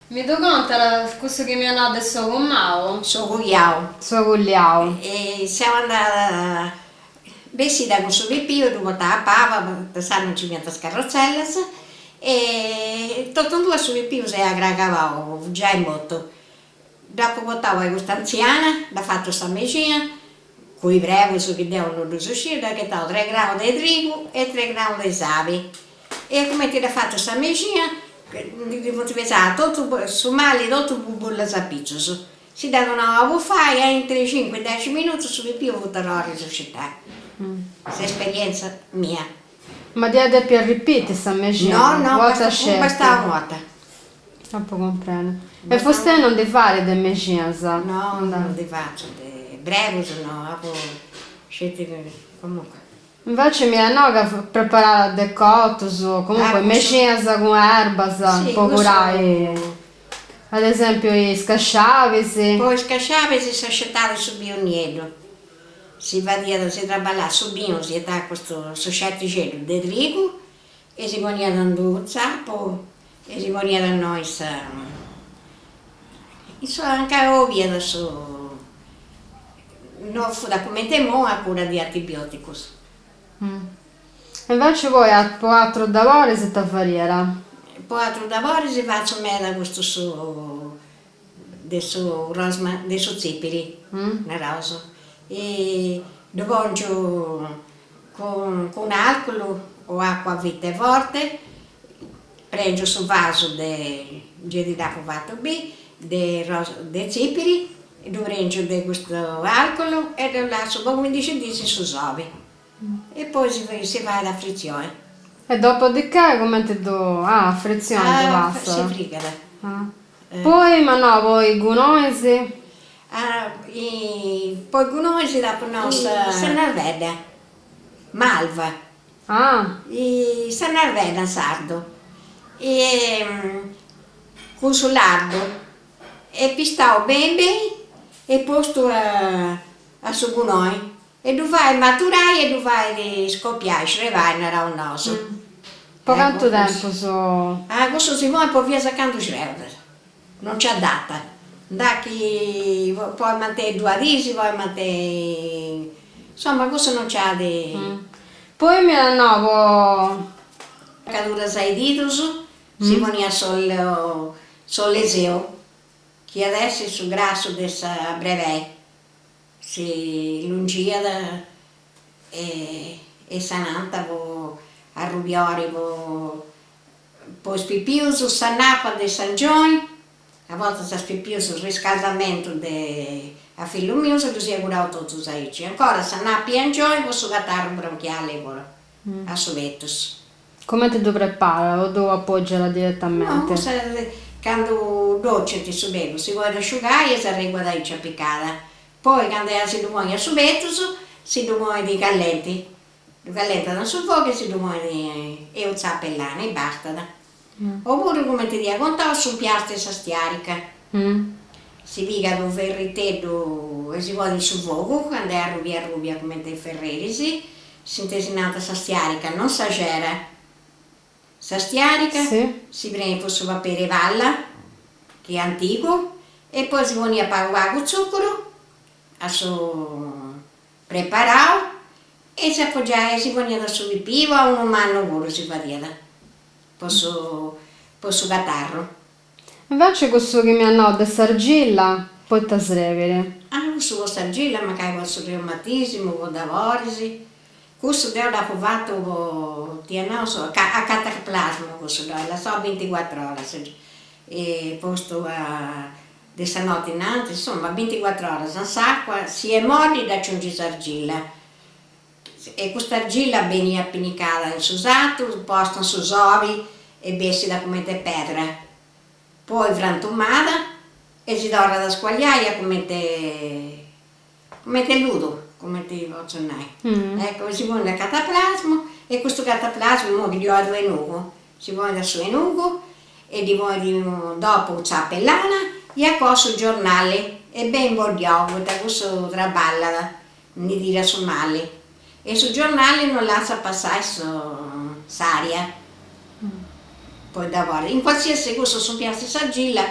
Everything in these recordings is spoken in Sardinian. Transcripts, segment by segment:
Mi ddu contat cussu chi m'iat nau de s'ogu mau? S'ogu liau. S'ogu liau. E seu andada bessida cun su pipiu, ddu portà a paba, insaras non nci fiant is carrozellas, e totu in duas su pipiu s'est acracabau, fut giai mortu. Dd'apu portau a custa antziana, dd'at fatu sa mexina, cun is brebus chi deu non ddus sciu, dd'at ghetau tres graus de trigu e tres graus de sali E cumenti dd'at fatu sa mexina, ndi ddi funt pesadas totu su mali totu bubullas apitzus. Si dd'at donau a bufai e intre cincu e dexi minutus su pipiu fut torrau a risuscitai. S'esperienza mia. Ma dd'iat depiu arripiti sa mexina? No, no, bastàt una 'orta. Apu cumprendiu. E fustei non ndi fait de mexinas? No, non ndi fatzu de brebus, no, apu sceti comunque. Invece m'iat nau ca preparat decotus o comunque mexinas cun erbas po curai, ad esempiu is casciabis. Po is casciabis s'asciutat su binu nieddu, si fadiat, si traballat su binu, si 'etat custu su sciatixeddu de trigu e si poniat in d'unu tzapu e si poniat innoi sa insoma anca 'obiat su No fut a cumenti imoi a cura di antibioticus. Invece poi po atrus doloris ita fadiat? Po atrus doloris fatzu meda custu su de su rosma de su tzipiri, naraus, e ddu pongiu cun cun alcolu o acua fita e forte, prengiu su vasu de, gei ti dd'apu fatu bì, de de tzipiri Ddu prengiu de custu alcolu e ddu lassu po cuindixi dis in su sobi e poi si fait a fritzioni. E dopodiché cumenti ddu, ah a fritzioni ddu passat. Si frigat. Poi ma no po is gunois? Po is gunois t'apu nau sa narbedda, malva. Ah. Sa narbedda in sardu e cun su lardu E pistau beni beni e postu a su gunoi e ddu fait maturai e ddu fait scopiai, shrevai naraus nosu. Po cantu tempus? Ah cussu si ponit po finas a candu shrevat, non nc'at data, nd'at chi podit mantenni duas dis, podit mantenni, insoma cussu non nc'at. Poi m'iat nau po. Caduras a is didus Si poniat s'ollu s'olleseu, chi iat essi su grassu de sa brebei, si lungiat e e sanant po arrubiori po po is pipius sa napa de s'angioni, a bortas a is pipius su riscaldamentu de a fillus mius ddus ia curau totus aici, ancora sa napa 'e angioni po su catarru bronchiali puru a su petus. Cumenti ddu preparat o ddu apogiat diretamenti? No, cussa candu dd'ocint su pegus si podit asciugai e s'arreguat aici apicada, poi candu est a si ddu ponni a su petus si ddu ponit callenti, ddu callentat in su fogu e si ddu ponit e unu tzap'e lana e bastat. Opuru cumenti t'ia contau s'impiastu 'e sa stiarica, si pigat unu ferriteddu e si ponit in su fogu candu est arrubia arrubia cumenti is ferreris S'intesinat sa stiarica, non sa cera. Sa stiarica si prenit cun su paperi 'e palla, chi est antigu, e poi si poniat pagu pagu tzuccuru a su preparau e si appoggiaiat e si poniat a su pipiu o a unu mannu puru si fadiat po su po su catarru. Invece cussu chi m'iat nau de s'argilla, poita srebit? Ah, cussu po s'argilla, mancai po su reumatisimu, po doloris, cussu deu dd'apu fatu po, t'ia nau, a cataplasma cussu ddoi, lassau binticuatr'oras e postu a de sa noti innantis, insoma binticuatr'oras in s'acua, si est moddi dd'aciungis s'argilla e custa argilla beniat pinnicada in su satu, posta in su sobi e bessit a cumenti 'e pedra, poi frantumada e si torrat a scuagliai a cumenti cumenti ludu, cumenti potzu nai. Ecco, si ponit a cataplasmu e custu cataplasmu imoi chi ddi 'oit u' 'enugu, si ponit a su 'enugu e ddi ponit dopu u' tzap'e lana e a coa su giornali e beni imboddiau poita cussu traballat Ndi tirat su mali e su giornali non lassat passai s'aria. Po is daboris, in qualsiasi cussu s'impiastru 'e s'argilla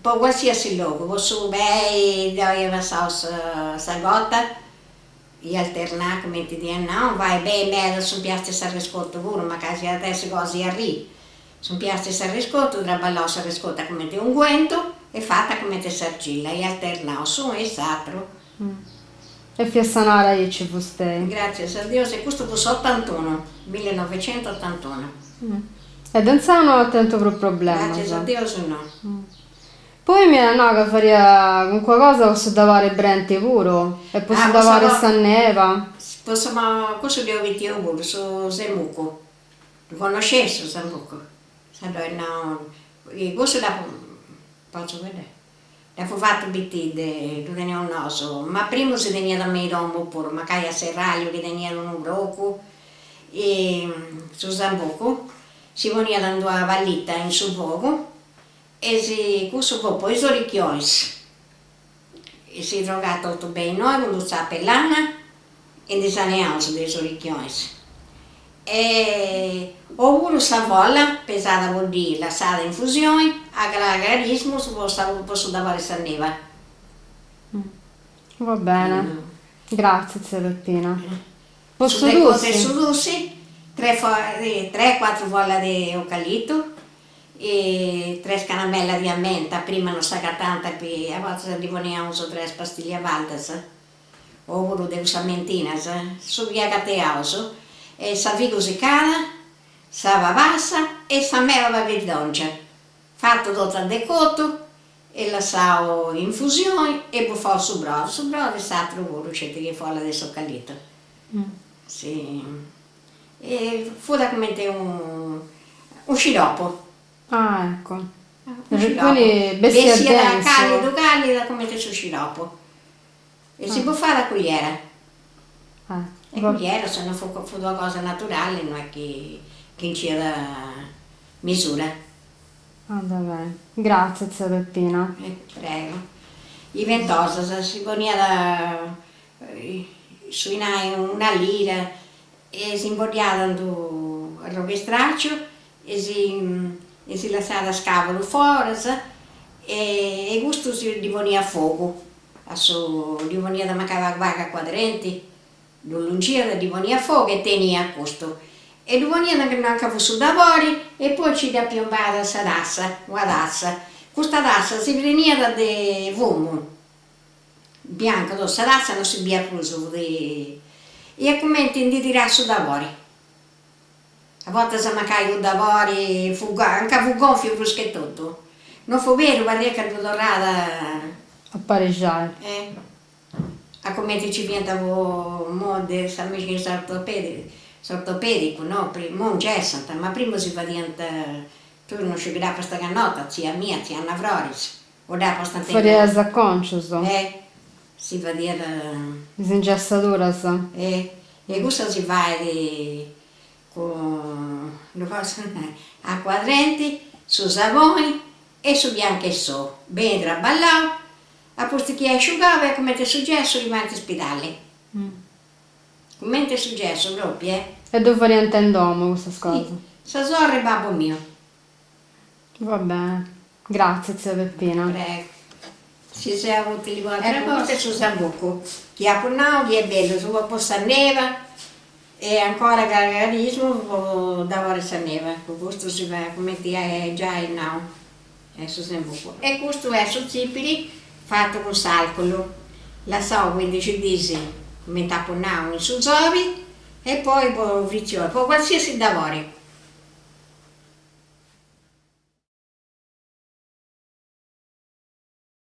po qualsiasi logu, po su pei ddoi ia passau sa gota, ia alternà cumenti dd'ia nau, fait beni meda s'impiastru 'e s'arrescotu puru, mancai siat essi cosa 'e arrì, s'impiastru 'e s'arrescotu, traballau s'arrescotu cumenti unguentu e fata cumenti s'argilla, ia alternau s'unu e s'aturu. E fiat sanada aici fustei. Gràtzias a Deus e custu fut s'otantunu, millenovecentotantunu. E de intzà no at tentu prus problemas. Gràtzias a Deus no. Poi m'iat nau ca fadiat calincuna cosa po su dabori 'e brenti puru e po su dabori 'e sa neba. Po su cussu dd'eus bitiu puru, su sambucu. Ddu connosceis su sambucu? Sa ddoi nau, cussu dd'apu, potzu fueddai? Dd'apu fatu bitì de, ddu teneus nosu, ma primu si teniat me i domu puru, mancai a serragliu chi teniat unu procu, su sambucu, si poniat in d'una pallita in su fogu e si, cussu fut po is orichionis, e si trogat totu beni innoi cun d'u' tzapa 'e lana e ndi saneaus de is orichionis e opuru sa folla pesada po dì lassada in infusioni a gargarismus po sa po su dabori 'e sa neba. Va bene, grazie tzia Peppina. Po su tussi. Su tussi, tres tres cuatru follas de eucalitu e tres caramellas de menta, prima non s'agatànt e a bortas ddi poniaus tres pastillas Valdas opuru de cussas mentinas, su chi agateaus, e sa figu sicada, sa pabassa e sa mela pabirdòngia, fatu totu a decotu e lassau in infusioni e bufau su brodu, su brodu e s'aturu puru sceti chi folla de s'eucalitu. Si e fut cumenti unu sciropu. Ah ecco. Quindi bessiat densu. Càllidu càllidu cumenti su sciropu. E si bufat a cugliera. E cugliera se no fut fut una cosa naturali no est chi chi nc'iat misura. Andat beni. Grazie tzia Peppina. Prego. I ventosas si poniat su 'inai una lira e si imboddiat in d'u arrogu 'e stracciu e si e si lassat scavulu foras e custu si ddi poniat fogu a su ddi poniat mancai pagu pagu acuadrenti, ddu allungiat, ddi poniat fogu e teniat custu e ddu poniat anca fut su dabori e poi nci dda piombàt sa tassa, una tassa, custa tassa si preniat de fumu biancu totu, sa tassa non si biiat prus, fut e cumenti ndi tirat su dabori. A bortas mancai su dabori fut anca fut gonfiu prus che totu, non fut beru, parriat ca ddu torrat a aparixai. Eh. A cumenti nci fiant po imoi de sa mexina s'ortopedicu, no, imoi nc'essant, ma primu si fadiant, tui non sciu chi dd'apast cannota, tzia mia, tzia Anna Froris, o dd'apast intendiu. Fadiat is aconcius. Eh. Si fadiat. Is ingessaduras. Eh. E cussa si fait cun ddu potzu nai, acuadrenti, su saboni e su biancu 'e s'ou, beni traballau, a pustis chi est asciugau est cumenti su gessu chi faint in spidali, cumenti su gessu propriu eh. E ddu fadiant in domu custas cosas? Si, sa sorri 'e babbu miu. Va bene, grazie tzia Peppina. Prego. Si seu utili po atera cosa. Custu est su sambucu chi apu nau chi est bellu su po sa neba e ancora gargarismu po dabori sa neba, cun custu si fait cumenti est giai nau est su sambucu. E custu est su tzipiri fatu cun s'alcolu, lassau cuindixi dis cumenti apu nau in su sobi e poi po fritzioni, po qualsiasi dabori.